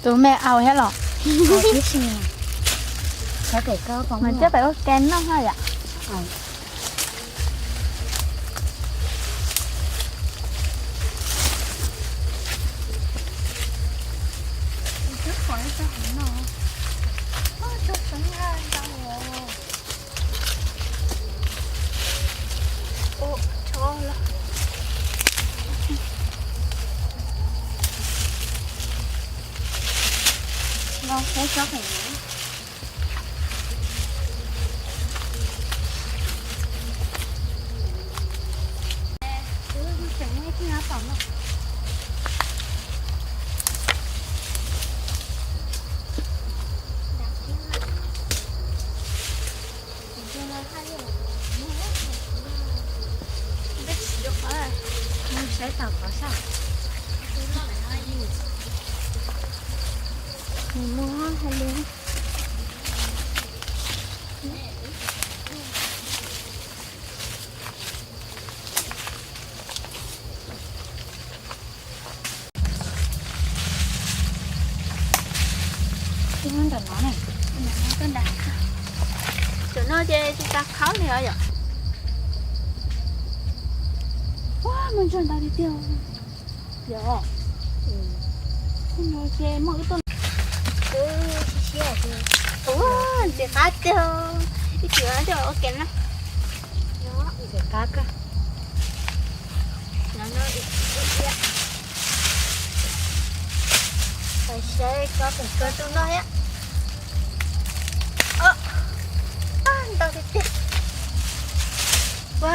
Tus me au thiab los? Mas coj pem ua ke noj ha yom. Saib tau qhov sab. Mus hais li. Cov no ces tsis tas khaub li os yom. Ua, muaj ntsuag ntau tiag tiag. Yog, no ces muaj ib tug. Ua, ntxim qab tiag. Ib chim coj ua ke na. Ntxim qab kawg. Saib tsob pem kawg tus no thiab. Ntau tiag tiag. Ua.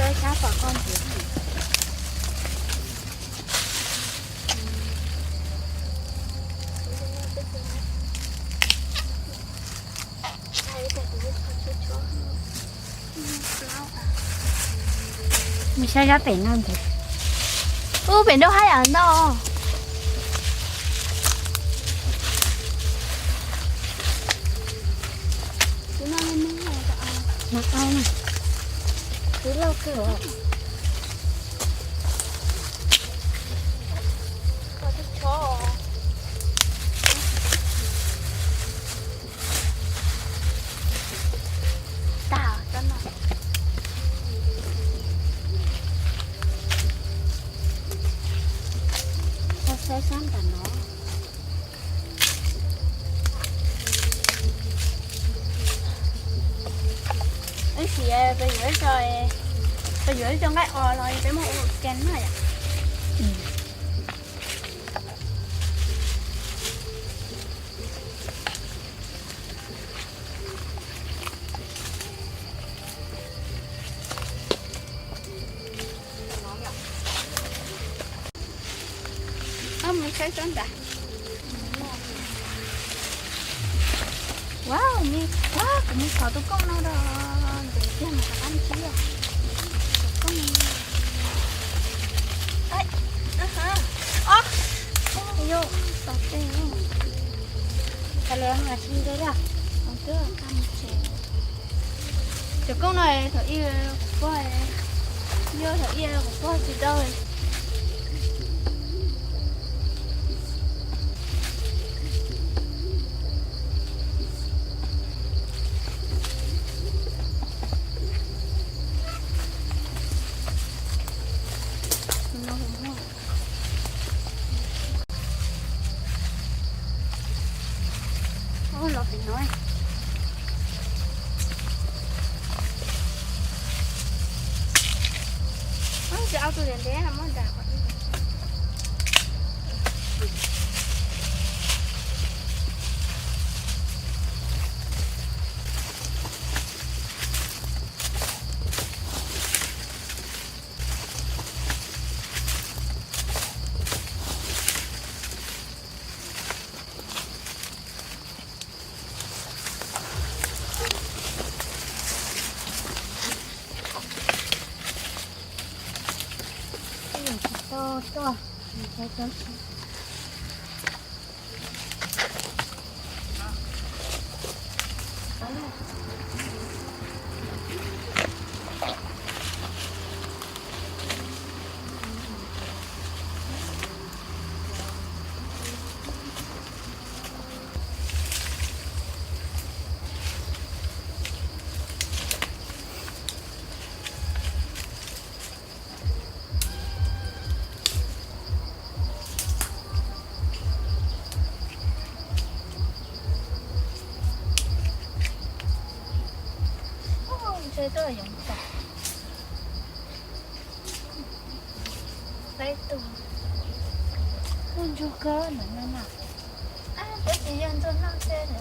Saib sab tom koj ntxiv. Mus saib sab pem no ntxiv. Ub, pem nraub hab yam ntau. Twb lauj kawg os. Tag tsob no. Saib sab nram no. Ib sim peb yuav ib co, peb yuav ib co nqaij os los peb muab ua ke na yom. Mus saib tsob nrad. Wow, me, wow, kuv mus xov tus koob no da, ntev tiag mas rov qab ntsib tus koob. Yog, xov tes. Tus koob no thaum ub kuv pog, yog thaum ub kuv pog tsis tau. Los pem no. Tsis au tus ntev ntev muab nram qhov. Tsis tau tuaj. Ntshe tuaj yoov tas. Peb tug. Kuj ntsuag kawg no na. Peb tsis yog ntsuag noj xwb.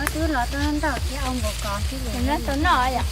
Twb los tuaj nrauj thiab au nkaus kos thiab. Tau noj yom.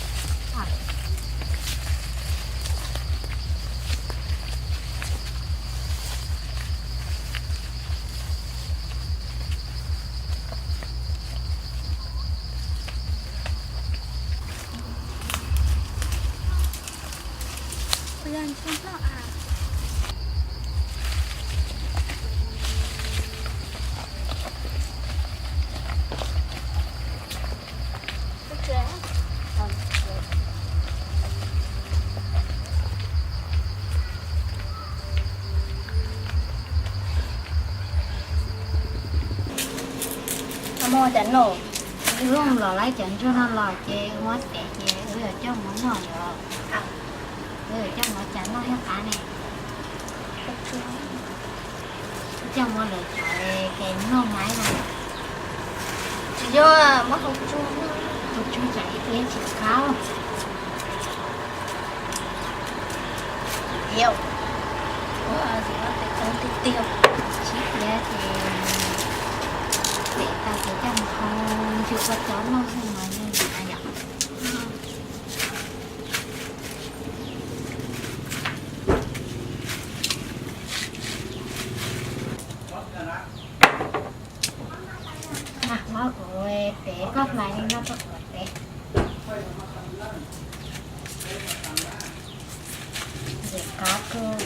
Muab cov no, wb los lawv cov ntsuag no los ces muab tes ces wb yuav coj mus noj yom. Wb yuav coj mus ua cas noj thiab qab ne. Coj mus lawv cov kev noj mas na. Tsis yog, muab hau tsuag, hau tsuag tsam ib pliag tsis qab. Tiag, ua tes koob tiag tiag. Sib tiag ces pem tau ces coj mus hau ncws ua cov noj xwb mas yeej yom. Muab kuv pem koj hlais li no rau kuv pem. Ntxim qab kawg.